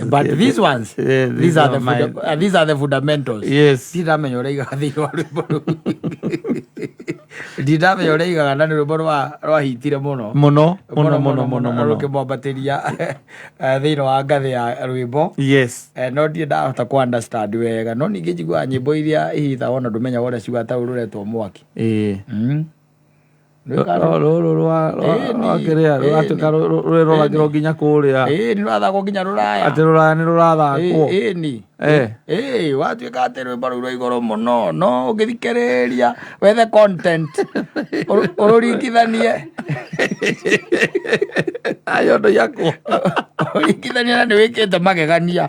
But these ones, Yeah, these are the my- these are the fundamentals. Yes. Ndindamenya ũrĩa aigaga thĩinĩ wa rwĩmbo rũu. Ndindamenya ũrĩa aigaga na nĩ rwĩmbo rwahitire mũno. Mũno mũno mũno mũno na mũno. Rũkĩmwambatĩria thĩinĩ wa ngathĩ ya rwĩmbo. No ndirĩ ndahota kũ understand wega, no ningĩ njiguaga nyĩmbo iria ihithaga ona ndũmenyaga ũrĩa ciugaga, ta rũrũ rũretwo mwaki. Rũrũ rwa kĩrĩa rũratuĩka rũroragĩrwo nginya kũrĩa. Ĩĩ, nĩ rũrathakwo nginya rũraya. Atĩ rũraya nĩ rũrathakwo. Ĩni. Ĩĩ, watuĩka atĩ rwĩmbo rũu rwa igũrũ mũno, no ũngĩthikĩrĩria wethe content ũrũringithanie. Ayo ndo yakwo. Ũringithanie na nĩ wĩkĩte magegania.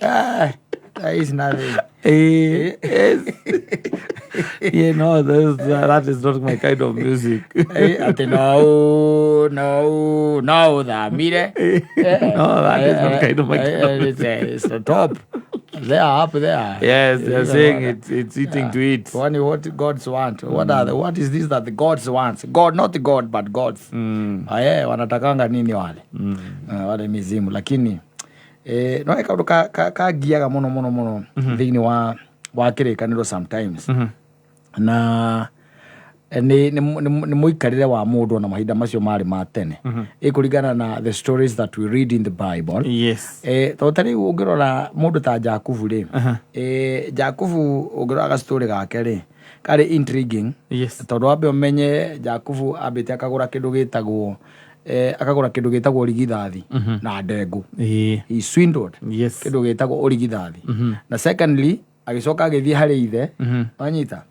Ah, that is nothing. Yes. Yeah, no, that is not my kind of music. Atĩ no ũthamire. No, that is not kind of my kind of music. It's the top. They are up there. Yes, they're saying it's eating to eat. Kwani what gods want? What is this that the gods want? God, not God, but gods. Aye, wanatakanga nini wale? Wale mizimu, lakini no kaũndũ kangiaga mũno mũno mũno thĩinĩ wa kĩrĩkanĩro sometimes na nĩ mũikarĩre wa mũndũ ona mahinda macio marĩ ma tene, ĩkũringana na the stories that we read in the Bible. Tondũ ta rĩu ũngĩrora mũndũ ta Jakubu rĩ, Jakubu ũngĩrora gastory gake rĩ, karĩ intriguing. Tondũ wambe ũmenye Jakubu ambĩte akagũra kĩndũ gĩtagwo akagũra kĩndũ gĩtagwo ũrigithathi na ndengũ. He swindled kĩndũ gĩtagwo ũrigithathi. Na secondly, agĩcoka agĩthiĩ harĩ ithe. Wanyita,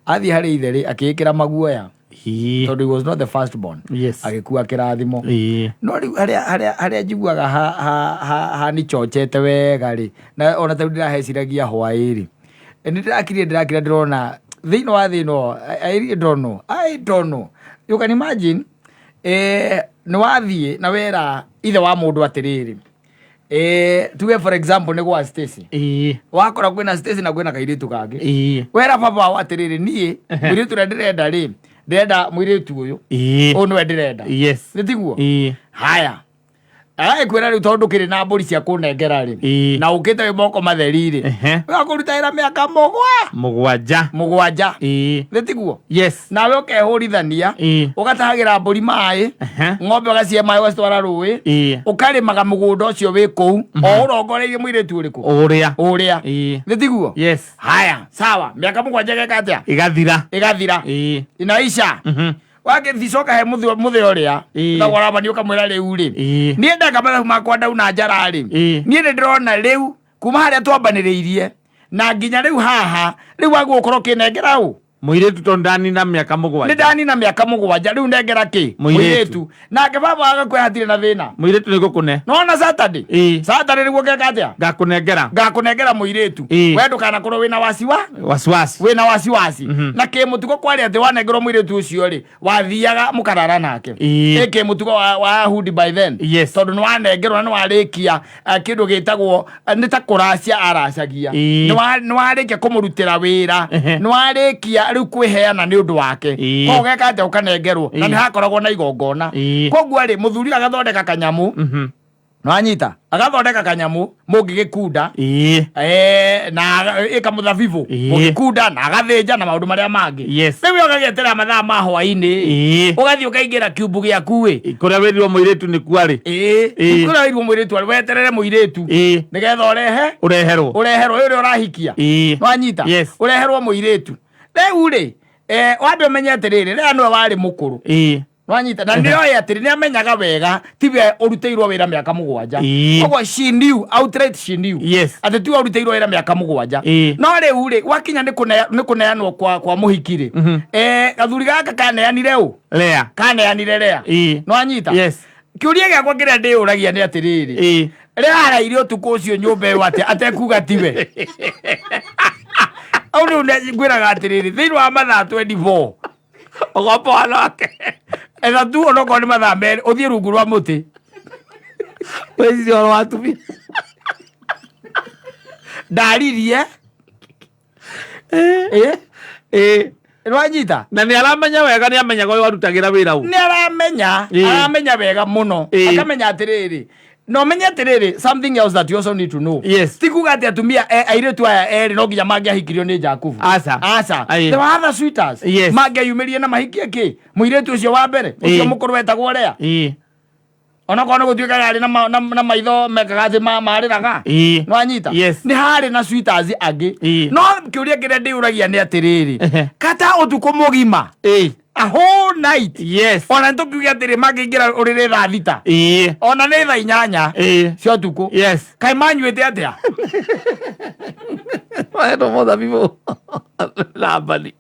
athiĩ harĩ ithe rĩ, akĩĩkĩra maguoya tondũ he was not the first born. Agĩkua kĩrathimo. No rĩu harĩa njiguaga hanichochete wega rĩ, na ona tarĩu ndĩraheciragia hwaĩ rĩ, nĩ ndĩrakirie ndĩrakira ndĩrona thĩinĩ wa thĩ ĩno. I really don't know, I don't know. You can imagine, nĩ wathiĩ na wera ithe wa mũndũ atĩrĩrĩ, tuge for example nĩ gwa Stacy, wakora kwĩna Stacy na kwĩna kairĩtu kangĩ. Wera baba wao atĩrĩrĩ, niĩ mũirĩtu ũrĩa ndĩrenda rĩ, ndĩrenda mũirĩtu ũyũ. Ũyũ nĩwe ndĩrenda. Nĩ tiguo? Haya, agagĩkwĩra rĩu tondũ ndũkĩrĩ na mbũri cia kũnengera rĩ, na ũkĩte wĩ moko matheri rĩ, wakũruta wĩra mĩaka 7. 7. Nĩ tiguo? Yes. Nawe ũkehũrithania, ũgatahagĩra mbũri maĩ, ng'ombe ũgacihe maĩ, ũgacitwara rũĩ, ũkarĩmaga mũgũnda ũcio wĩ kũu o ũrongoreirie mũirĩtu ũrĩkũ? Ũrĩa. Ũrĩa. Nĩ tiguo? Yes. Haya, sawa, mĩaka 7 ĩgeka atĩa? Ĩgathira. Ĩgathira. Inaisha. Wagĩthicoka he mũthĩ ũrĩa ũtagwo Labani, ũkamwĩra rĩu rĩ, niĩ ndeka mathabu makwa ndauna njara rĩ, niĩ nĩ ndĩrona rĩu kuma harĩa twambanĩrĩirie na nginya rĩu haha rĩu wagwo ũkorwo ũkĩnengera ũ? Mũirĩtu, tondũ ndanina mĩaka Nĩ 7. ndanina mĩaka 7, rĩu nengera kĩ? Mũirĩtu. Nake baba agakwĩra hatirĩ na thĩna. Mũirĩtu nĩ ngũkũne. Nona Saturday. Saturday nĩguo ngeka atĩa? Ngakũnengera. Ngakũnengera mũirĩtu. We ndũkanakorwo wĩna wasiwa Wasiwasi. Wĩna wasiwasi. Na kĩmũtugo kwarĩ atĩ wanengerwo mũirĩtu ũcio rĩ, wathiaga mũkarara nake. Ĩ kĩmũtugo wa Ayahudi by then. Tondũ nĩ wanengerwo na nĩ warĩkia kĩndũ gĩtagwo nĩ ta kũracia aracagia. Nĩ warĩkia kũmũrutĩra wĩra. Nĩ warĩkia rĩu kwĩheana nĩ ũndũ wake. Koguo ũgeka atĩa? Ũkanengerwo na nĩ hakoragwo na igongona. Koguo rĩ, mũthuri ũyũ agathondeka kanyamũ. Nĩwanyita, agathondeka kanyamũ mũngĩgĩkunda. Na ĩka mũthabibũ. Mũgĩkunda na agathĩnja na maũndũ marĩa mangĩ. Rĩu we ũgagĩeterera mathaa ma hwaĩ-inĩ, ũgathiĩ ũkaingĩra kiumbu gĩaku ĩ. Kũrĩa wĩrirwo mũirĩtu nĩ kuarĩ. Ĩĩ, kũrĩa wĩrirwo mũirĩtu arĩ, weterere mũirĩtu nĩgetha ũrehe Ũreherwo. Ũreherwo ũyũ ũrĩa ũrahikia. Nĩwanyita? Yes. Ũreherwo mũirĩtu. Rĩu rĩ, wambe ũmenye atĩrĩrĩ, rĩrĩa nĩwe warĩ mũkũrũ. Nwanyita, na nĩoĩ atĩrĩ, nĩamenyaga wega tiwe ũrutĩirwo wĩra mĩaka 7. Koguo she knew outright, she knew atĩ tiwe ũrutĩirwo wĩra mĩaka 7. No rĩu rĩ, gwakinya nĩ kũneanwo kwa mũhiki rĩ, gathuri gaka kaneanire ũ? Lea. Kaneanire Lea. Nwanyita? Yes. Kĩũria gĩakwa kĩrĩa ndĩyũragia nĩ atĩrĩrĩ, Lea araire ũtukũ ũcio nyũmba ĩyo atĩa atekuga tiwe? Au rĩu ngwĩraga atĩrĩrĩ, thĩinĩ wa mathaa 24 Ũgomboa nake. Etha tu onokorwo nĩ mathaa 2 ũthiĩ rungu rwa mũtĩ. Wĩcirie ũhoro wa atumia. Ndaririe. Nĩwanyita? Na nĩ aramenya wega, nĩ amenyaga ũyũ arutagĩra wĩra ũ. Nĩ aramenya. Aramenya wega mũno. Akamenya atĩrĩrĩ, No menye atĩrĩrĩ, something else that you also need to know. Yes. Ti kuga atĩ atumia airĩtu aya erĩ no nginya mangĩahikirio nĩ Jakubu. Aca. Aca. Aye. There were other suitors. Yes. Mangĩayumĩrie na mahikie kĩ? Mũirĩtu ũcio wa mbere, ũcio Ĩĩ. mũkũrũ wetagwo Lea. Ĩĩ. Onakorwo nĩ gũtuĩka yarĩ na maitho mekaga atĩ marĩraga. Ĩĩ. Nĩwanyita? Yes. Nĩ harĩ na suitors angĩ. Ĩĩ. No kĩũria kĩrĩa ndĩyũragia nĩ atĩrĩrĩ, Ehe. kata ũtukũ mũgima, Ĩĩ. a whole night, Yes. ona nĩtũkiuge atĩrĩ mangĩingĩra ũrĩrĩ thaa 6, Ĩĩ. ona nĩ thaa 8 Ĩĩ. cia ũtukũ, Yes. kaĩ manyuĩte atĩa? Mahetwo mũthabibũ Labani.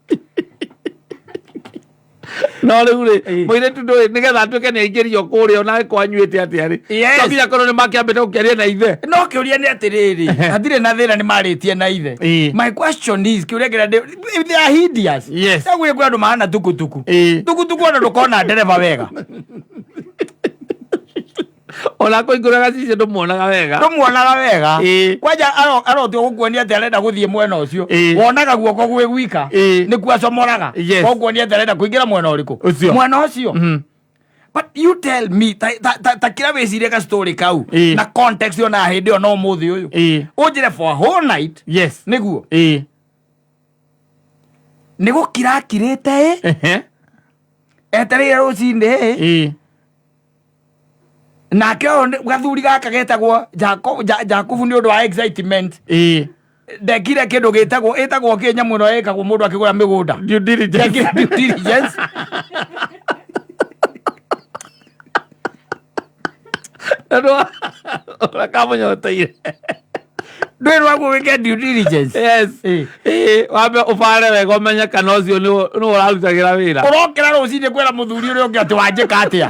No rĩu rĩ, Ĩĩ. mũirĩtu ndũĩ nĩgetha atuĩke nĩ aingĩrio kũrĩa ona angĩkorwo anyuĩte atĩa rĩ, Yes. to nginya korwo nĩ makĩambĩte gũkĩaria na ithe. No kĩũria nĩ atĩrĩrĩ, hatirĩ na thĩna nĩ marĩtie na ithe. Ĩĩ. My question is, kĩũria kĩrĩa if they are hideous. Yes. Gwĩ kwĩ andũ mahana tukutuku. Ĩĩ. Tukutuku ona ndũkona ndereba wega. Ona kũingũra gacicio ndũmuonaga wega. Ndũmuonaga wega. Ĩĩ. Kwanja arotio gũkuonia atĩ arenda gũthiĩ mwena ũcio. Ĩĩ. Wonaga guoko gwĩ gwika. Ĩĩ. Nĩkuo acomoraga. Yes. Gũkuonia atĩ arenda kũingĩra mwena ũrĩkũ? Ũcio. Mwena ũcio. But you tell me, ta kĩrĩa wĩcirie ka story kau Ĩĩ. na context yo na hĩndĩ ĩyo na ũmũthĩ ũyũ. Ĩĩ. Ũnjĩre for a whole night. Yes. Nĩguo. Ĩĩ. Nĩ gũkira akirĩte ĩ. Ehe. Etereire rũcinĩ ĩ. Ĩĩ. Nake ũyũ gathuri gaka getagwo Jakubu nĩ ũndũ wa excitement. Ĩĩ. Ndekire kĩndũ gĩtagwo ĩtagwo kĩ nyamũ ĩno ĩkagwo mũndũ akĩgũra mĩgũnda. Due diligence. Ndekire due diligence. Tondũ ũrĩa kamũnyoteire. Ndwĩ rwaguo wĩke due diligence. Yes. Ĩĩ. Ĩĩ, wambe ũbare wega ũmenye kana ũcio nĩwe ũrarutagĩra wĩra. Ũrokĩra rũcinĩ kwĩra mũthuri ũrĩa ũngĩ atĩ wanjĩka atĩa.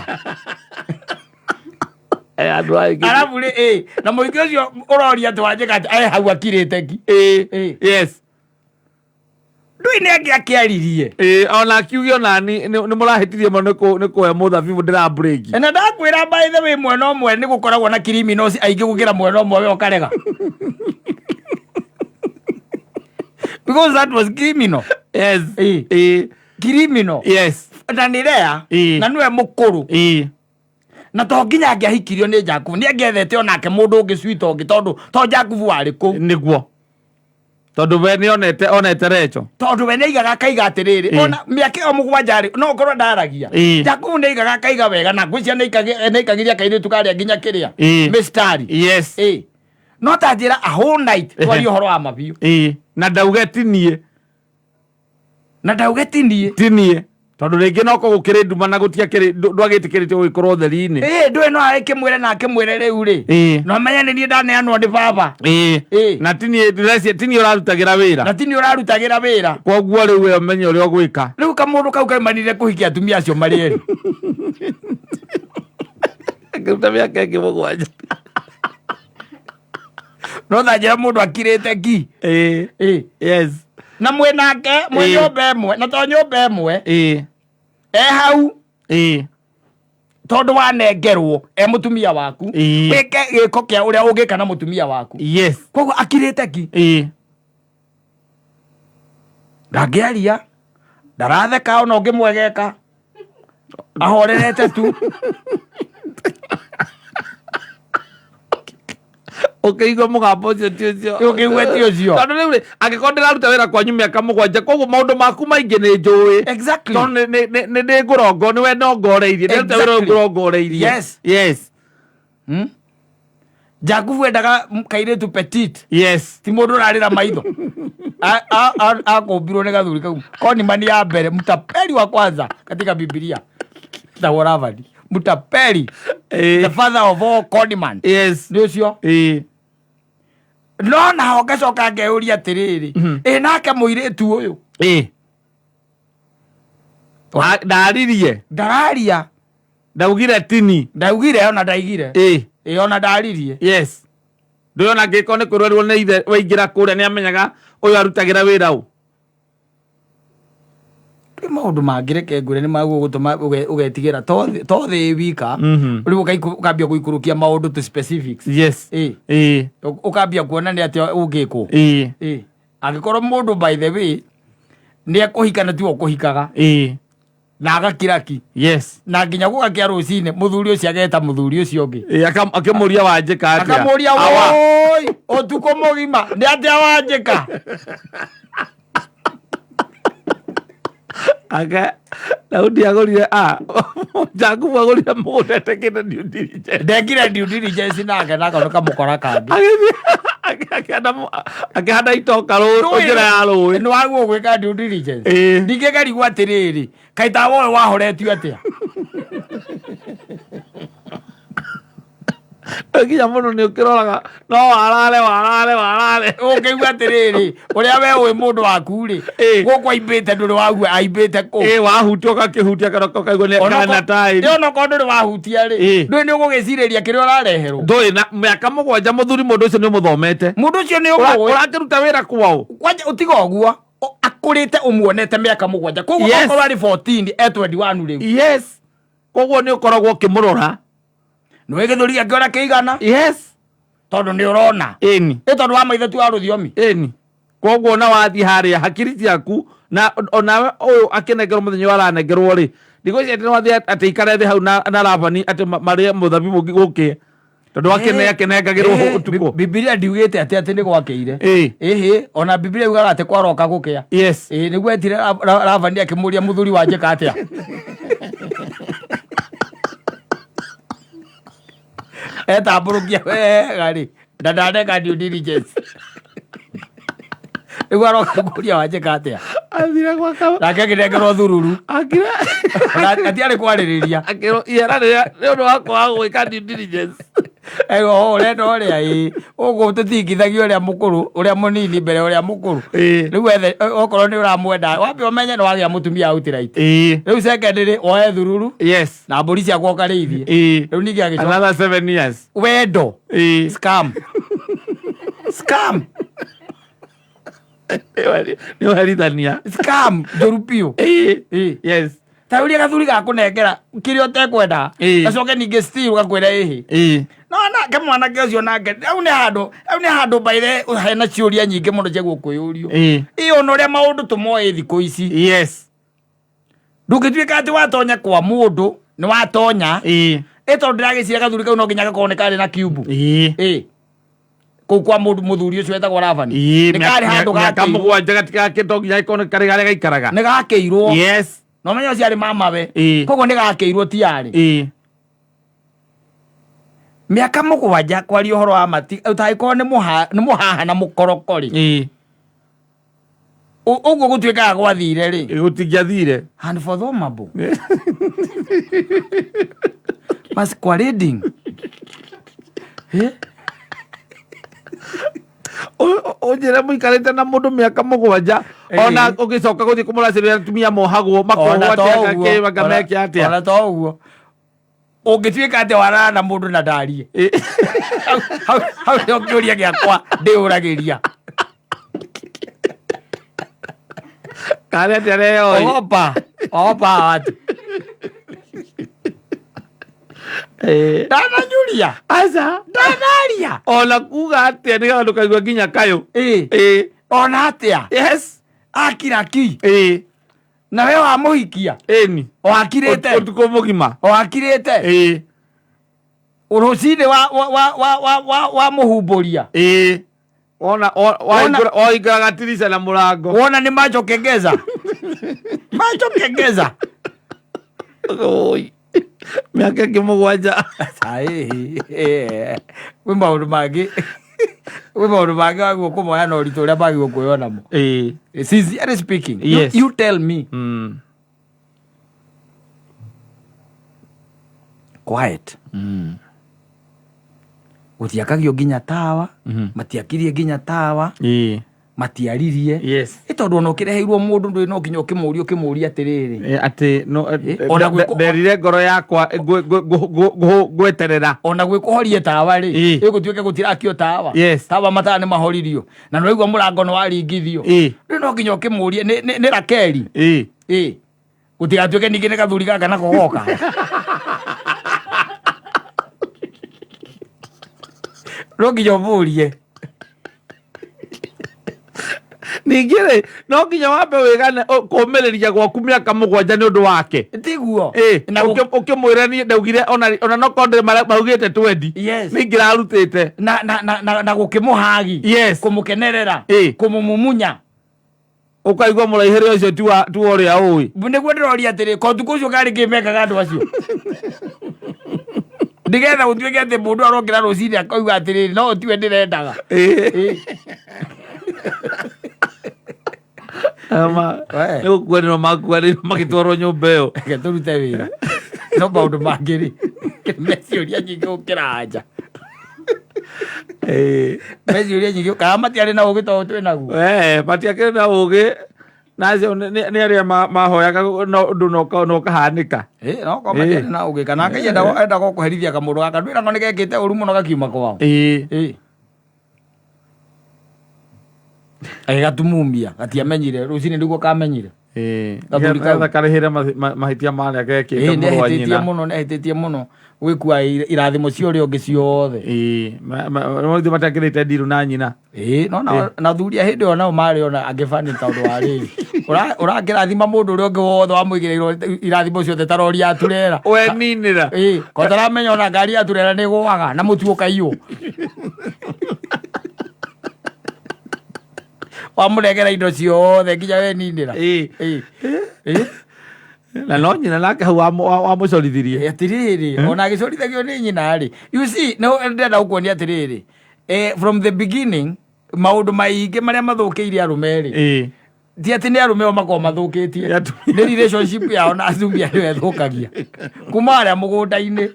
Andũ aingĩ. Arabu rĩ ĩ na mũingĩ ũcio ũroria atĩ wanjĩka atĩa e hau akirĩte ki. Ĩĩ. Ĩĩ. Yes. Ndũĩ nĩ angĩ akĩaririe. Ĩĩ, ona akiuge onani nĩ mũrahĩtirie mũno nĩ kũhe mũthabibũ ndĩra break. Na ndakwĩra by the way mwena ũmwe nĩ gũkoragwo na criminals aingĩ gũkĩra mwena ũmwe we ũkarega. Because that was criminal. Yes. Ĩĩ. Ĩĩ. Criminal. Yes. Na nĩ Lea Ĩĩ. na nĩwe mũkũrũ. Ĩĩ. Na to nginya angĩahikirio nĩ Jakubu nĩ angĩethete onake mũndũ ũngĩ sweet ũngĩ tondũ to Jakubu warĩ kũu. Nĩguo. Tondũ we nĩ onete Recho. Tondũ we nĩaigaga akaiga atĩrĩrĩ, Ĩĩ. ona mĩaka ĩyo 7 rĩ, no ũkorwo ndaragia. Ĩĩ. Jakubu nĩaigaga akaiga wega na ngwĩciria nĩaikagĩria kairĩtu karĩa nginya kĩrĩa. Ĩĩ. Mĩstari. Yes. Ĩĩ. No ta njĩra a whole night twarie ũhoro wa mabiũ. Ĩĩ. Na ndauge ti niĩ. Na ndauge ti niĩ. Ti niĩ. Tondũ rĩngĩ no korwo gũkĩrĩ nduma na gũtiakĩrĩ ndwagĩtĩkĩrĩtio gũgĩkorwo ũtheri-inĩ. Ĩĩ ndũĩ no akĩmwĩre na akĩmwĩre rĩu rĩ. Ĩĩ. No menye nĩ niĩ ndaneanwo nĩ baba. Ĩĩ. Ĩĩ. Na ti niĩ ndĩreciria ti niĩ ũrarutagĩra wĩra. Na ti niĩ ũrarutagĩra wĩra. Koguo rĩu we ũmenye ũrĩa ũgwĩka. Rĩu kamũndũ kau kaimanire kũhikia atumia acio marĩ erĩ. Akĩruta mĩaka ĩngĩ 7. No tha njĩra mũndũ akirĩte ngi. Ĩĩ. Ĩĩ. Yes. Na mwĩnake mwĩ Ĩĩ. nyũmba ĩmwe na to nyũmba ĩmwe Ĩĩ. e hau Ĩĩ. tondũ wanengerwo e mũtumia waku. Ĩĩ. Wĩke gĩko kĩa ũrĩa ũngĩka na mũtumia waku. Yes. Koguo akirĩte ngi. Ĩĩ. Ndangĩaria ndaratheka ona ũngĩmwegeka ahorerete tu. Ũkĩigua mũgambo ũcio ti ũcio. Ũkĩigua ti ũcio. Tondũ rĩu rĩ, angĩkorwo ndĩraruta wĩra kwanyu mĩaka 7, koguo maũndũ maku maingĩ nĩ njũĩ. Exactly. Tondũ nĩ ndĩ ngũrongo, nĩwe nongoreirie. Ndĩraruta wĩra Exactly. ngũrongoreirie. Yes. Yes. Jakubu endaga kairĩtu petit. Yes. Ti mũndũ ũrarĩra maitho. Akũmbirwo nĩ gathuri kau. Konimani ya mbere, mtapeli wa kwanza katika Biblia. Etagwo Labani. Mtapeli. Ĩĩ. The father of all conman. Yes. Nĩ ũcio. Ĩĩ. No naho ngacoka ngeyũria atĩrĩrĩ, ĩ nake mũirĩtu ũyũ Ĩĩ. Ndaririe. Ndararia. Ndaugire tini. Ndaugire ona ndaigire. Ĩĩ. Ĩ ona ndaririe. Yes. Ndũĩ ona angĩkorwo nĩ kwĩrwo nĩ ithe waingĩra kũrĩa nĩ amenyaga ũyũ arutagĩra wĩra ũ. Kwĩ maũndũ mangĩ reke ngwĩre nĩ magũgũtũma ũgetigĩra to thĩ ĩ wika. Rĩu ũkambia gũikũrũkia maũndũ to specifics. Yes. Ĩĩ. Ĩĩ. Ũkambia kuona nĩ atĩa ũngĩkwo. Ĩĩ. Ĩĩ. Angĩkorwo mũndũ by the way nĩ ekũhika na tiwe ũkũhikaga. Ĩĩ. Na agakiraki. Yes. Na nginya gũgakia rũcinĩ mũthuri ũcio ageta mũthuri ũcio ũngĩ. Ĩ, akĩmũria wanjĩka atĩa. Akamũria. Awa. Woi, ũtukũ mũgima nĩ atĩa wanjĩka? Ake Daudi agũrire a Jakubu agũrire mũgũnda etekĩte due diligence. Ndekire due diligence nake nako nĩ kamũkora kangĩ. Agĩthiĩ akĩhanda itoka rũĩ njĩra ya rũĩ. Nĩ waguo gwĩka due diligence. Ĩ. Ningĩ ngarigwo atĩrĩrĩ, kaĩ tawa ũyũ wahoretio atĩa? Nginya mũndũ nĩ ũkĩroraga no warare warare warare. Ũngĩigua atĩrĩrĩ, ũrĩa we ũĩ mũndũ waku rĩ, Ĩ. gũkũ aimbĩte ndũrĩ waigua aimbĩte kũ. Ĩ, wahutia ũgakĩhutia kana ũkaigua nĩ kana taĩri. Onokorwo ndũrĩ wahutia rĩ, Ĩ. ndũĩ nĩ ũgũgĩcirĩria kĩrĩa ũrareherwo. Ndũĩ na mĩaka 7 mũthuri mũndũ ũcio nĩ ũmũthomete. Mũndũ ũcio nĩ ũmũĩ. Ũrakĩruta wĩra kwao. Kwanja ũtiga ũguo, akũrĩte ũmuonete mĩaka 7, koguo Yes. okorwo arĩ 14 e 21 rĩu. Yes. Koguo nĩ ũkoragwo ũkĩmũrora. Nĩũĩ gĩthũri gĩake ũrĩa kĩigana. Yes. Tondũ nĩ ũrona. Ĩni. Ĩ tondũ wa maitho tu wa rũthiomi. Ĩni. Koguo ona wathiĩ harĩa hakiri ciaku na onawe ũyũ akĩnengerwo mũthenya ũyũ aranengerwo rĩ, ndigwĩciria atĩ no athiĩ atĩ ikare thĩ hau na Labani atĩ marĩe mũthabibũ gũkĩe. Tondũ akĩne akĩnengagĩrwo ũtukũ. Bibilia ndiugĩte atĩ nĩ gwakĩire. Ĩ. Ĩhĩ, ona Bibilia yugaga atĩ kwaroka gũkĩa. Yes. Ĩ, nĩguo etire Labani akĩmũria mũthuri wanjĩka atĩa. Etambũrũkia wega rĩ, na ndaneka due diligence. Nĩguo aroka kũria wanjĩka atĩa. Athire gwaka. Nake akĩnengerwo thururu. Akire. Ona atiarĩ kwarĩrĩria. Akĩrwo ihera rĩrĩa nĩ ũndũ wa kwaga gwĩka due diligence. Ego ũrenda ũrĩa ĩ ũguo tũtingithagia ũrĩa mũkũrũ ũrĩa mũnini mbere ũrĩa mũkũrũ. Ĩ. Rĩu wethe okorwo nĩ ũramwenda wambe ũmenye nĩ wagĩa mũtumia outright. Ĩ. Rĩu secondary woe thururu Yes. na mbũri ciakwa ũkarĩithie. Ĩ. Rĩu ningĩ agĩcoka Another 7 years. wendo. Ĩ. Scam. Scam. Nĩ ũherithania. Scam njũru biũ. Ĩ. Ĩ. Yes. Ta ũrĩa gathuri gakũnengera kĩrĩa ũtekwenda. Ĩ. Gacoke ningĩ still gakwĩra ĩhĩ. Ĩ. No nake mwanake ũcio nake hau nĩ handũ hau nĩ handũ baire hena ciũria nyingĩ mũno cia gũkwĩyũrio. Ĩ. Ĩ ona ũrĩa maũndũ tũmoĩ thikũ ici. Yes. Ndũngĩtuĩka atĩ watonya kwa mũndũ nĩ watonya. Ĩ. Ĩ tondũ ndĩragĩciria gathuri kau no nginya gakorwo nĩ karĩ na kiumbu. Ĩ. Ĩ. Kũu kwa mũndũ mũthuri ũcio wetagwo Labani. Ĩ. Nĩ karĩ handũ Mĩaka gakĩirwo. 7 gatigakĩ nginya gĩkorwo nĩ karĩ harĩa gaikaraga. Nĩ gakĩirwo. Yes. No menye ũcio arĩ mamawe. Ĩ. Koguo nĩ gakĩirwo ti arĩ. Ĩ. Mĩaka 7 kwaria ũhoro wa mati ũtangĩkorwo nĩ mũhaha na mũkoroko rĩ. Ĩ. Ũguo gũtuĩkaga gwathire rĩ. Gũtingĩathire. Unfathomable. Masquerading. Eh? Ũnjĩre mũikarĩte na mũndũ mĩaka 7 ona ũgĩcoka gũthiĩ kũmũracĩrĩria atumia mohagwo makohwo Ona to atĩa ũguo. gakĩ makameke atĩa. Ona to ũguo. Ũngĩtuĩka atĩ warara na mũndũ na ndarie. Ĩ. Hau nĩho kĩũria gĩakwa ndĩũragĩria. Karĩ atĩa reo. Ogopa. Ogopa watu. Ndananyuria. Aca. Ndanaria. Ona kuga atĩa nĩgetha ndũkaigua nginya kayũ. Ĩ. Ĩ. Ona atĩa. Yes. Akira ki. Ĩ. Na we wamũhikia. Ĩni. Wakirĩte. Ũtukũ mũgima. Wakirĩte. Ĩ. Rũcinĩ wa mũhumbũria. Ĩ. Wona wahingũra gatirica na mũrango. Wona nĩ macho kengeza. Macho kengeza. Oi. Mĩaka ĩngĩ 7. Kwĩ maũndũ mangĩ. Kwĩ maũndũ mangĩ wagĩrĩirwo kũmoya na ũritũ ũrĩa magĩrĩirwo kuoywo namo. Ĩ. Sincerely speaking, Yes. you tell me. Quiet. Gũtiakagio nginya tawa, matiakirie nginya tawa, Ĩ. matiaririe. Yes. Ĩ tondũ ona ũkĩreheirwo mũndũ ndũĩ no nginya ũkĩmũria atĩrĩrĩ. Atĩ no Ona gwĩko- nderire ngoro yakwa ngweterera. Ona gwĩkũhorie tawa rĩ, Ĩ. ĩgũtuĩke gũtirakio tawa. Yes. Tawa mataa nĩ mahoririo. Na nĩ waigua mũrango nĩ waringithio. Ĩ. Rĩu no nginya ũkĩmũrie nĩ Rakeli. Ĩ. Ĩ. Gũtigatuĩke ningĩ nĩ gathuri gaka nako goka. No nginya ũmũrie. Ningĩ rĩ, no nginya wambe wĩgane kũũmĩrĩria gwaku mĩaka 7 nĩ ũndũ wake. Tiguo. Na ũkĩmwĩra niĩ ndaugire ona no korwo ndĩ maugĩte twendi. Yes. Nĩ ingĩrarutĩte. Na gũkĩmũhagi. Yes. Kũmũkenerera. Kũmũmumunya. Ũkaigua mũraihĩre ũcio ti wa ũrĩa ũĩ. Nĩguo ndĩroria atĩrĩ, ko ũtukũ ũcio karĩ kĩ mekaga andũ acio? Nĩgetha gũtuĩke atĩ mũndũ arokĩra rũcinĩ akoiga atĩrĩrĩ, no tiwe ndĩrendaga. Nĩ gũkuanĩrwo makuanĩrwo magĩtwarwo nyũmba ĩyo. Reke tũrute wĩra. No maũndũ mangĩ rĩ, me ciũria nyingĩ gũkĩra anja. Me ciũria nyingĩ, kana matiarĩ na ũgĩ tondũ twĩ naguo. Matiakĩrĩ na ũgĩ. Na acio nĩ arĩa mahoyaga no ũndũ no ũkahanĩka. No korwo matiarĩ na ũgĩ, kana Ngai endaga kũherithia kamũndũ gaka. Ndwĩragwo nĩ gekĩte ũru mũno gakiuma kwao. Agĩgatumumia, gatiamenyire, rũcinĩ nĩguo kamenyire. Gathuri kau. Nĩgetha karĩhĩre mahĩtia marĩa gekĩte mũrũ wa nyina. Mũno, nĩ ahĩtĩtie mũno gwĩkua irathimo cia ũrĩa ũngĩ ciothe. Ithuĩ matiakĩrĩte ndirũ na nyina. No na athuri a hĩndĩ ĩyo nao marĩ ona angĩ bani tondũ wa rĩrĩ. Ũrakĩrathima mũndũ ũrĩa ũngĩ wothe wamũigĩrĩirwo irathimo ciothe ta rori ya turera. We ninĩra. Ko taramenya ona ngari ya turera nĩ ĩgũaga na mũtu ũkaiywo. Wamũnengera indo ciothe nginya we ninĩra. Na no nyina nake hau wamũcorithirie. Atĩrĩrĩ, ona agĩcorithagio nĩ nyina rĩ. You see, no ndĩrenda gũkuonia atĩrĩrĩ. From the beginning, maũndũ maingĩ marĩa mathũkĩire arũme rĩ. Ti atĩ nĩ arũme o makoragwo mathũkĩtie. Nĩ relationship yao na atumia nĩyo ĩthũkagia. Kuma harĩa mũgũnda-inĩ.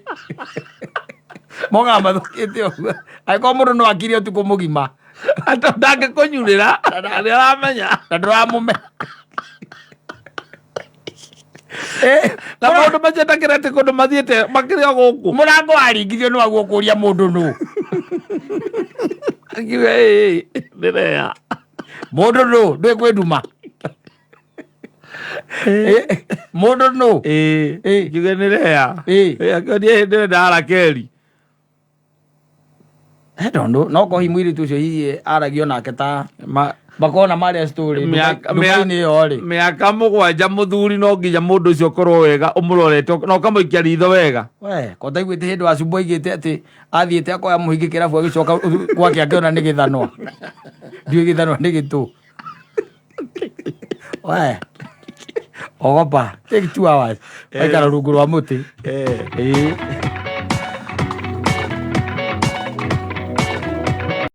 Mokaga mathũkĩte ũguo. Angĩkorwo mũndũ no akire ũtukũ mũgima. Ata ndangĩkũnyurĩra, nĩ aramenya. Na ndũramũmenya. Na maũndũ macio ndakĩrete kũndũ mathiĩte makĩrĩ o gũkũ. Mũrango waringithio nĩ waguo kũria mũndũ nũ. Akiuga, ndĩreya. Mũndũ nũ, ndũĩ kwĩ nduma. Mũndũ nũ. Ngiuga nĩreya. Akiuga niĩ ndĩrenda Arakeli. I don't know. No kohi mũirĩtu ũcio hihi aragio nake ta makona marĩa story nduka-inĩ ĩyo rĩ. Mĩaka 7 mũthuri no nginya mũndũ ũcio ũkorwo wega ũmũrorete na ũkamũikia ritho wega. We, ko taiguĩte hĩndĩ wa Cumbũ aigĩte atĩ athiĩte akoya mũhiki kĩrabu agĩcoka gwake akĩona nĩ gĩthanwa. Ndiũĩ gĩthanwa nĩ gĩtũ. We. Ogopa, take 2 hours. Waikara rungu rwa mũtĩ.